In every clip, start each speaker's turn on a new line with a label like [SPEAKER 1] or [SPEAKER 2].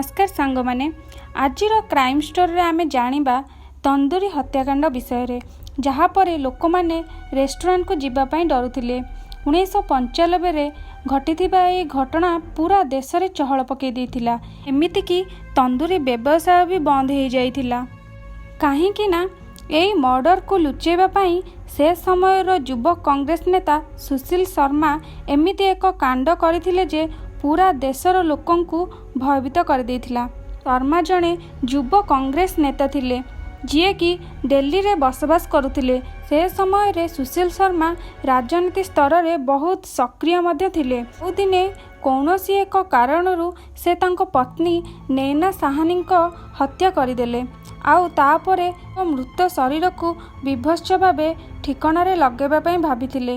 [SPEAKER 1] ନମସ୍କାର ସାଙ୍ଗମାନେ, ଆଜିର କ୍ରାଇମ୍ ଷ୍ଟୋରିରେ ଆମେ ଜାଣିବା ତନ୍ଦୁରୀ ହତ୍ୟାକାଣ୍ଡ ବିଷୟରେ, ଯାହାପରେ ଲୋକମାନେ ରେଷ୍ଟୁରାଣ୍ଟକୁ ଯିବା ପାଇଁ ଡରୁଥିଲେ। 1995ରେ ଘଟିଥିବା ଏହି ଘଟଣା ପୁରା ଦେଶରେ ଚହଳ ପକାଇ ଦେଇଥିଲା। ଏମିତିକି ତନ୍ଦୁରୀ ବ୍ୟବସାୟ ବି ବନ୍ଦ ହେଇଯାଇଥିଲା। କାହିଁକି ନା ଏଇ ମର୍ଡରକୁ ଲୁଚେଇବା ପାଇଁ ସେ ସମୟର ଯୁବ କଂଗ୍ରେସ ନେତା ସୁଶୀଲ ଶର୍ମା ଏମିତି ଏକ କାଣ୍ଡ କରିଥିଲେ ଯେ ପୁରା ଦେଶର ଲୋକଙ୍କୁ ଭୟଭୀତ କରିଦେଇଥିଲା। ଶର୍ମା ଜଣେ ଯୁବ କଂଗ୍ରେସ ନେତା ଥିଲେ, ଯିଏକି ଦିଲ୍ଲୀରେ ବସବାସ କରୁଥିଲେ। ସେ ସମୟରେ ସୁଶୀଲ ଶର୍ମା ରାଜନୀତି ସ୍ତରରେ ବହୁତ ସକ୍ରିୟ ମଧ୍ୟ ଥିଲେ। ଆଉ ଦିନେ କୌଣସି ଏକ କାରଣରୁ ସେ ତାଙ୍କ ପତ୍ନୀ ନୈନା ସାହାନୀଙ୍କ ହତ୍ୟା କରିଦେଲେ ଆଉ ତାପରେ ମୃତ ଶରୀରକୁ ବୀଭତ୍ସ ଭାବେ ଠିକଣାରେ ଲଗାଇବା ପାଇଁ ଭାବିଥିଲେ।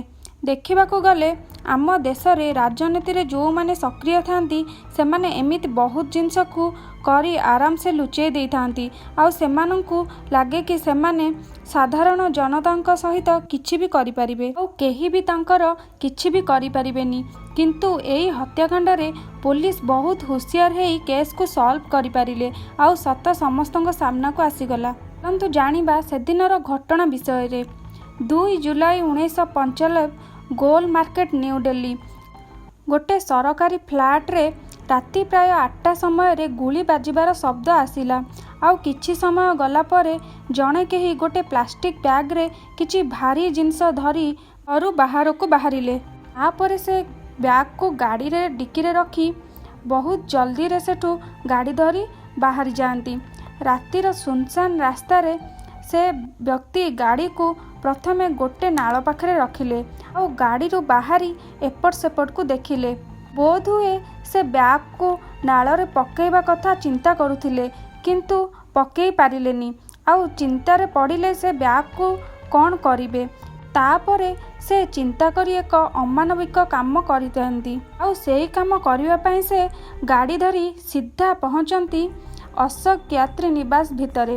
[SPEAKER 1] ଦେଖିବାକୁ ଗଲେ ଆମ ଦେଶରେ ରାଜନୀତିରେ ଯେଉଁମାନେ ସକ୍ରିୟ ଥାନ୍ତି, ସେମାନେ ଏମିତି ବହୁତ ଜିନିଷକୁ କରି ଆରାମସେ ଲୁଚେଇ ଦେଇଥାନ୍ତି ଆଉ ସେମାନଙ୍କୁ ଲାଗେ କି ସେମାନେ ସାଧାରଣ ଜନତାଙ୍କ ସହିତ କିଛି ବି କରିପାରିବେ ଆଉ କେହି ବି ତାଙ୍କର କିଛି ବି କରିପାରିବେନି। କିନ୍ତୁ ଏଇ ହତ୍ୟାକାଣ୍ଡରେ ପୋଲିସ ବହୁତ ହୁସିଆର ହେଇ କେସ୍କୁ ସଲ୍ଭ କରିପାରିଲେ ଆଉ ସତ ସମସ୍ତଙ୍କ ସାମ୍ନାକୁ ଆସିଗଲା। ଚାଲନ୍ତୁ ଜାଣିବା ସେଦିନର ଘଟଣା ବିଷୟରେ। 2 ଜୁଲାଇ 1995, ଗୋଲ ମାର୍କେଟ, ନ୍ୟୁ ଦିଲ୍ଲୀ। ଗୋଟେ ସରକାରୀ ଫ୍ଲାଟରେ ରାତି ପ୍ରାୟ 8ଟା ସମୟରେ ଗୁଳି ବାଜିବାର ଶବ୍ଦ ଆସିଲା ଆଉ କିଛି ସମୟ ଗଲା ପରେ ଜଣେ କେହି ଗୋଟେ ପ୍ଲାଷ୍ଟିକ ବ୍ୟାଗରେ କିଛି ଭାରି ଜିନିଷ ଧରି ଘରୁ ବାହାରକୁ ବାହାରିଲେ। ତାପରେ ସେ ବ୍ୟାଗକୁ ଗାଡ଼ିରେ ଡିକିରେ ରଖି ବହୁତ ଜଲ୍ଦିରେ ସେଠୁ ଗାଡ଼ି ଧରି ବାହାରି ଯାଆନ୍ତି। ରାତିର ସୁନସାନ ରାସ୍ତାରେ ସେ ବ୍ୟକ୍ତି ଗାଡ଼ିକୁ ପ୍ରଥମେ ଗୋଟେ ନାଳ ପାଖରେ ରଖିଲେ ଆଉ ଗାଡ଼ିରୁ ବାହାରି ଏପଟ ସେପଟକୁ ଦେଖିଲେ। ବୋଧହୁଏ ସେ ବ୍ୟାଗକୁ ନାଳରେ ପକାଇବା କଥା ଚିନ୍ତା କରୁଥିଲେ, କିନ୍ତୁ ପକାଇ ପାରିଲେନି ଆଉ ଚିନ୍ତାରେ ପଡ଼ିଲେ ସେ ବ୍ୟାଗକୁ କ'ଣ କରିବେ। ତାପରେ ସେ ଚିନ୍ତା କରି ଏକ ଅମାନବିକ କାମ କରିଥାନ୍ତି ଆଉ ସେଇ କାମ କରିବା ପାଇଁ ସେ ଗାଡ଼ି ଧରି ସିଧା ପହଞ୍ଚନ୍ତି ଅଶୋକ ଯାତ୍ରୀ ନିବାସ ଭିତରେ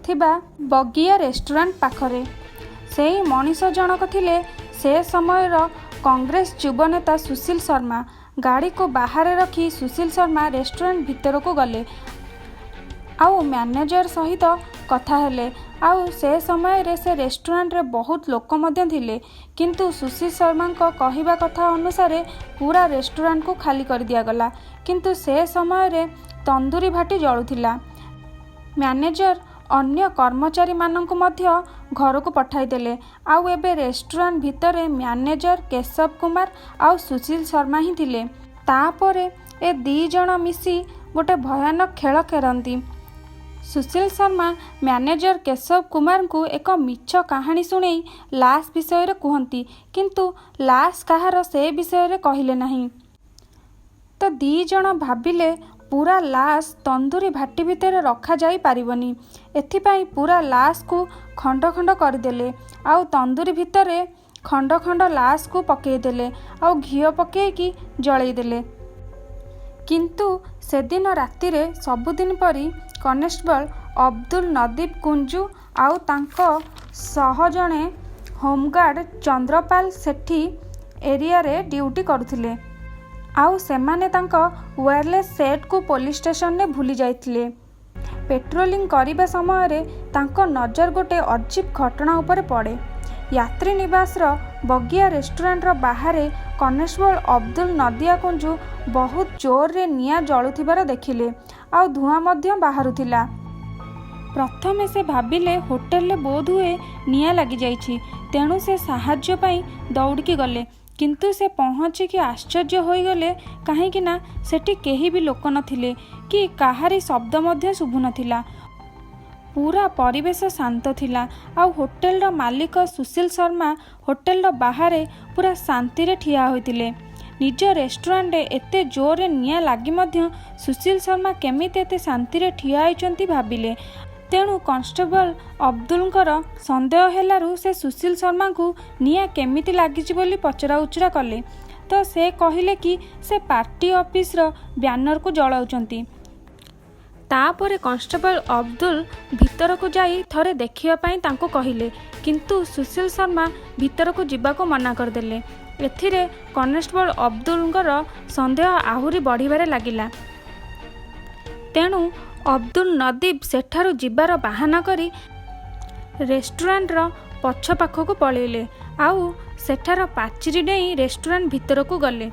[SPEAKER 1] ଥିବା ବଗିଆ ରେଷ୍ଟୁରାଣ୍ଟ ପାଖରେ। ସେଇ ମଣିଷ ଜଣକ ଥିଲେ ସେ ସମୟର କଂଗ୍ରେସ ଯୁବନେତା ସୁଶୀଲ ଶର୍ମା। ଗାଡ଼ିକୁ ବାହାରେ ରଖି ସୁଶୀଲ ଶର୍ମା ରେଷ୍ଟୁରାଣ୍ଟ ଭିତରକୁ ଗଲେ ଆଉ ମ୍ୟାନେଜର ସହିତ କଥା ହେଲେ। ଆଉ ସେ ସମୟରେ ସେ ରେଷ୍ଟୁରାଣ୍ଟରେ ବହୁତ ଲୋକ ମଧ୍ୟ ଥିଲେ, କିନ୍ତୁ ସୁଶୀଲ ଶର୍ମାଙ୍କ କହିବା କଥା ଅନୁସାରେ ପୁରା ରେଷ୍ଟୁରାଣ୍ଟକୁ ଖାଲି କରିଦିଆଗଲା। କିନ୍ତୁ ସେ ସମୟରେ ତନ୍ଦୁରୀ ଭାଟି ଜଳୁଥିଲା। ମ୍ୟାନେଜର ଅନ୍ୟ କର୍ମଚାରୀମାନଙ୍କୁ ମଧ୍ୟ ଘରକୁ ପଠାଇଦେଲେ ଆଉ ଏବେ ରେଷ୍ଟୁରାଣ୍ଟ ଭିତରେ ମ୍ୟାନେଜର କେଶବ କୁମାର ଆଉ ସୁଶୀଲ ଶର୍ମା ହିଁ ଥିଲେ। ତାପରେ ଏ ଦି ଜଣ ମିଶି ଗୋଟେ ଭୟାନକ ଖେଳ ଖେଳନ୍ତି। ସୁଶୀଲ ଶର୍ମା ମ୍ୟାନେଜର କେଶବ କୁମାରଙ୍କୁ ଏକ ମିଛ କାହାଣୀ ଶୁଣେଇ ଲାଶ ବିଷୟରେ କୁହନ୍ତି, କିନ୍ତୁ ଲାଶ କାହାର ସେ ବିଷୟରେ କହିଲେ ନାହିଁ। ତ ଦି ଜଣ ଭାବିଲେ ପୁରା ଲାଶ ତନ୍ଦୁରୀ ଭାଟି ଭିତରେ ରଖାଯାଇ ପାରିବନି। ଏଥିପାଇଁ ପୁରା ଲାଶକୁ ଖଣ୍ଡ ଖଣ୍ଡ କରିଦେଲେ ଆଉ ତନ୍ଦୁରୀ ଭିତରେ ଖଣ୍ଡ ଖଣ୍ଡ ଲାଶକୁ ପକାଇଦେଲେ ଆଉ ଘିଅ ପକାଇକି ଜଳେଇଦେଲେ। କିନ୍ତୁ ସେଦିନ ରାତିରେ ସବୁଦିନ ପରି କନେଷ୍ଟବଳ ଅବଦୁଲ ନଦୀବ କୁଞ୍ଜୁ ଆଉ ତାଙ୍କ ସହ ଜଣେ ହୋମଗାର୍ଡ ଚନ୍ଦ୍ରପାଲ ସେଠି ଏରିଆରେ ଡ୍ୟୁଟି କରୁଥିଲେ ଆଉ ସେମାନେ ତାଙ୍କ ୱାୟରଲେସ୍ ସେଟ୍କୁ ପୋଲିସ ଷ୍ଟେସନରେ ଭୁଲି ଯାଇଥିଲେ। ପେଟ୍ରୋଲିଂ କରିବା ସମୟରେ ତାଙ୍କ ନଜର ଗୋଟେ ଅଜୀବ ଘଟଣା ଉପରେ ପଡ଼େ। ଯାତ୍ରୀ ନିବାସର ବଗିଆ ରେଷ୍ଟୁରାଣ୍ଟର ବାହାରେ କନେଷ୍ଟବଳ ଅବଦୁଲ ନଦିଆ କୁଞ୍ଜୁ ବହୁତ ଜୋରରେ ନିଆଁ ଜଳୁଥିବାର ଦେଖିଲେ ଆଉ ଧୂଆଁ ମଧ୍ୟ ବାହାରୁଥିଲା। ପ୍ରଥମେ ସେ ଭାବିଲେ ହୋଟେଲରେ ବୋଧହୁଏ ନିଆଁ ଲାଗିଯାଇଛି, ତେଣୁ ସେ ସାହାଯ୍ୟ ପାଇଁ ଦୌଡ଼ିକି ଗଲେ। କିନ୍ତୁ ସେ ପହଞ୍ଚିକି ଆଶ୍ଚର୍ଯ୍ୟ ହୋଇଗଲେ, କାହିଁକି ନା ସେଠି କେହି ବି ଲୋକ ନଥିଲେ କି କାହାରି ଶବ୍ଦ ମଧ୍ୟ ଶୁଭୁନଥିଲା। ପୁରା ପରିବେଶ ଶାନ୍ତ ଥିଲା ଆଉ ହୋଟେଲର ମାଲିକ ସୁଶୀଲ ଶର୍ମା ହୋଟେଲର ବାହାରେ ପୁରା ଶାନ୍ତିରେ ଠିଆ ହୋଇଥିଲେ। ନିଜ ରେଷ୍ଟୁରାଣ୍ଟରେ ଏତେ ଜୋରରେ ନିଆଁ ଲାଗି ମଧ୍ୟ ସୁଶୀଲ ଶର୍ମା କେମିତି ଏତେ ଶାନ୍ତିରେ ଠିଆ ହୋଇଛନ୍ତି ଭାବିଲେ। ତେଣୁ କନଷ୍ଟେବଳ ଅବଦୁଲଙ୍କର ସନ୍ଦେହ ହେଲାରୁ ସେ ସୁଶୀଲ ଶର୍ମାଙ୍କୁ ନିଆଁ କେମିତି ଲାଗିଛି ବୋଲି ପଚରା ଉଚରା କଲେ। ତ ସେ କହିଲେ କି ସେ ପାର୍ଟି ଅଫିସର ବ୍ୟାନରକୁ ଜଳାଉଛନ୍ତି। ତାପରେ କନଷ୍ଟେବଳ ଅବଦୁଲ ଭିତରକୁ ଯାଇ ଥରେ ଦେଖିବା ପାଇଁ ତାଙ୍କୁ କହିଲେ, କିନ୍ତୁ ସୁଶୀଲ ଶର୍ମା ଭିତରକୁ ଯିବାକୁ ମନା କରିଦେଲେ। ଏଥିରେ କନେଷ୍ଟବଳ ଅବଦୁଲଙ୍କର ସନ୍ଦେହ ଆହୁରି ବଢ଼ିବାରେ ଲାଗିଲା। ତେଣୁ ଅବଦୁଲ ନଦୀବ ସେଠାରୁ ଯିବାର ବାହାନା କରି ରେଷ୍ଟୁରାଣ୍ଟର ପଛ ପାଖକୁ ପଳେଇଲେ ଆଉ ସେଠାର ପାଚେରୀ ଡେଇଁ ରେଷ୍ଟୁରାଣ୍ଟ ଭିତରକୁ ଗଲେ।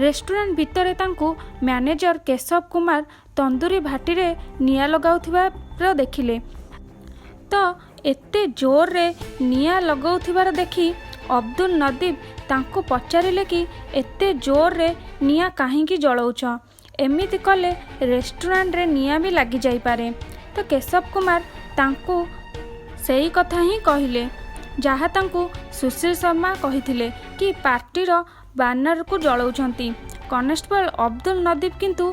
[SPEAKER 1] ରେଷ୍ଟୁରାଣ୍ଟ ଭିତରେ ତାଙ୍କୁ ମ୍ୟାନେଜର କେଶବ କୁମାର ତନ୍ଦୁରୀ ଭାଟିରେ ନିଆଁ ଲଗାଉଥିବାର ଦେଖିଲେ। ତ ଏତେ ଜୋରରେ ନିଆଁ ଲଗାଉଥିବାର ଦେଖି ଅବଦୁଲ ନଦୀବ ତାଙ୍କୁ ପଚାରିଲେ କି ଏତେ ଜୋରରେ ନିଆଁ କାହିଁକି ଜଳାଉଛ? ଏମିତି କଲେ ରେଷ୍ଟୁରାଣ୍ଟରେ ନିଆଁ ବି ଲାଗିଯାଇପାରେ। ତ କେଶବ କୁମାର ତାଙ୍କୁ ସେଇ କଥା ହିଁ କହିଲେ ଯାହା ତାଙ୍କୁ ସୁଶୀଲ ଶର୍ମା କହିଥିଲେ କି ପାର୍ଟିର ବ୍ୟାନରକୁ ଜଳାଉଛନ୍ତି। କନେଷ୍ଟବଳ ଅବଦୁଲ ନଦୀବ କିନ୍ତୁ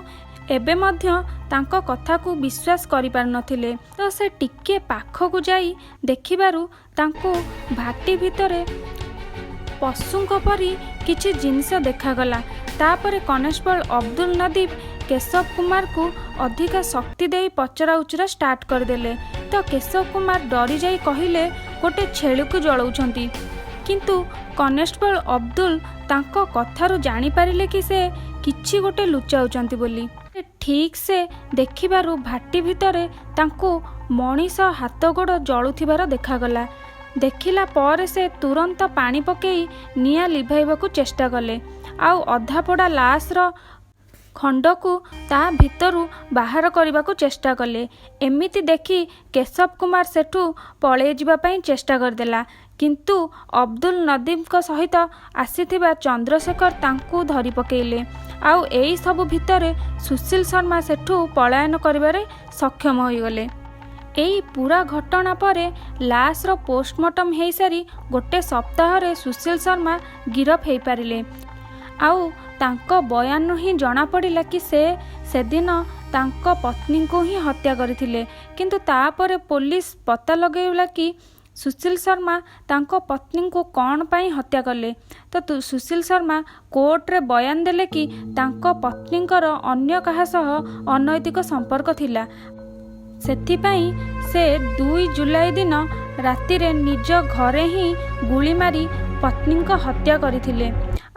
[SPEAKER 1] ଏବେ ମଧ୍ୟ ତାଙ୍କ କଥାକୁ ବିଶ୍ୱାସ କରିପାରୁନଥିଲେ। ତ ସେ ଟିକିଏ ପାଖକୁ ଯାଇ ଦେଖିବାରୁ ତାଙ୍କୁ ଭାଟି ଭିତରେ ପଶୁଙ୍କ ପରି କିଛି ଜିନିଷ ଦେଖାଗଲା। ତାପରେ କନେଷ୍ଟବଳ ଅବଦୁଲ ନଦୀବ କେଶବ କୁମାରକୁ ଅଧିକା ଶକ୍ତି ଦେଇ ପଚରା ଉଚରା ଷ୍ଟାର୍ଟ କରିଦେଲେ। ତ କେଶବ କୁମାର ଡରିଯାଇ କହିଲେ ଗୋଟେ ଛେଳିକୁ ଜଳାଉଛନ୍ତି। କିନ୍ତୁ କନେଷ୍ଟବଳ ଅବଦୁଲ ତାଙ୍କ କଥାରୁ ଜାଣିପାରିଲେ କି ସେ କିଛି ଗୋଟେ ଲୁଚାଉଛନ୍ତି ବୋଲି। ଠିକ୍ ସେ ଦେଖିବାରୁ ଭାଟି ଭିତରେ ତାଙ୍କୁ ମଣିଷ ହାତ ଗୋଡ଼ ଜଳୁଥିବାର ଦେଖାଗଲା। ଦେଖିଲା ପରେ ସେ ତୁରନ୍ତ ପାଣି ପକାଇ ନିଆଁ ଲିଭାଇବାକୁ ଚେଷ୍ଟା କଲେ ଆଉ ଅଧାପୋଡ଼ା ଲାଶର ଖଣ୍ଡକୁ ତା ଭିତରୁ ବାହାର କରିବାକୁ ଚେଷ୍ଟା କଲେ। ଏମିତି ଦେଖି କେଶବ କୁମାର ସେଠୁ ପଳେଇ ଯିବା ପାଇଁ ଚେଷ୍ଟା କରିଦେଲା, କିନ୍ତୁ ଅବଦୁଲ ନଦୀବଙ୍କ ସହିତ ଆସିଥିବା ଚନ୍ଦ୍ରଶେଖର ତାଙ୍କୁ ଧରି ପକାଇଲେ। ଆଉ ଏଇସବୁ ଭିତରେ ସୁଶୀଲ ଶର୍ମା ସେଠୁ ପଳାୟନ କରିବାରେ ସକ୍ଷମ ହୋଇଗଲେ। ଏଇ ପୁରା ଘଟଣା ପରେ ଲାଶର ପୋଷ୍ଟମର୍ଟମ ହେଇସାରି ଗୋଟେ ସପ୍ତାହରେ ସୁଶୀଲ ଶର୍ମା ଗିରଫ ହେଇପାରିଲେ। ଆଉ ତାଙ୍କ ବୟାନରୁ ହିଁ ଜଣାପଡ଼ିଲା କି ସେ ସେଦିନ ତାଙ୍କ ପତ୍ନୀଙ୍କୁ ହିଁ ହତ୍ୟା କରିଥିଲେ। କିନ୍ତୁ ତାପରେ ପୋଲିସ ପତା ଲଗାଇଲା କି ସୁଶୀଲ ଶର୍ମା ତାଙ୍କ ପତ୍ନୀଙ୍କୁ କ'ଣ ପାଇଁ ହତ୍ୟା କଲେ। ତ ସୁଶୀଲ ଶର୍ମା କୋର୍ଟରେ ବୟାନ ଦେଲେ କି ତାଙ୍କ ପତ୍ନୀଙ୍କର ଅନ୍ୟ କାହା ସହ ଅନୈତିକ ସମ୍ପର୍କ ଥିଲା, ସେଥିପାଇଁ ସେ 2 ଜୁଲାଇ ଦିନ ରାତିରେ ନିଜ ଘରେ ହିଁ ଗୁଳି ମାରି ପତ୍ନୀଙ୍କ ହତ୍ୟା କରିଥିଲେ।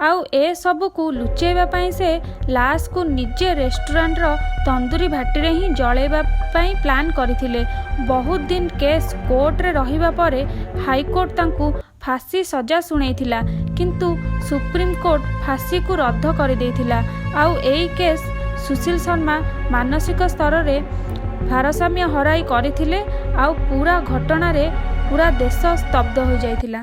[SPEAKER 1] ଆଉ ଏସବୁକୁ ଲୁଚାଇବା ପାଇଁ ସେ ଲାଶକୁ ନିଜେ ରେଷ୍ଟୁରାଣ୍ଟର ତନ୍ଦୁରୀ ଭାଟିରେ ହିଁ ଜଳାଇବା ପାଇଁ ପ୍ଲାନ୍ କରିଥିଲେ। ବହୁତ ଦିନ କେସ୍ କୋର୍ଟରେ ରହିବା ପରେ ହାଇକୋର୍ଟ ତାଙ୍କୁ ଫାଶୀ ସଜା ଶୁଣାଇଥିଲା, କିନ୍ତୁ ସୁପ୍ରିମକୋର୍ଟ ଫାଶୀକୁ ରଦ୍ଦ କରିଦେଇଥିଲା। ଆଉ ଏଇ କେସ୍ ସୁଶୀଲ ଶର୍ମା ମାନସିକ ସ୍ତରରେ ଭାରସାମ୍ୟ ହରାଇ କରିଥିଲେ ଆଉ ପୁରା ଘଟଣାରେ ପୁରା ଦେଶ ସ୍ତବ୍ଧ ହୋଇଯାଇଥିଲା।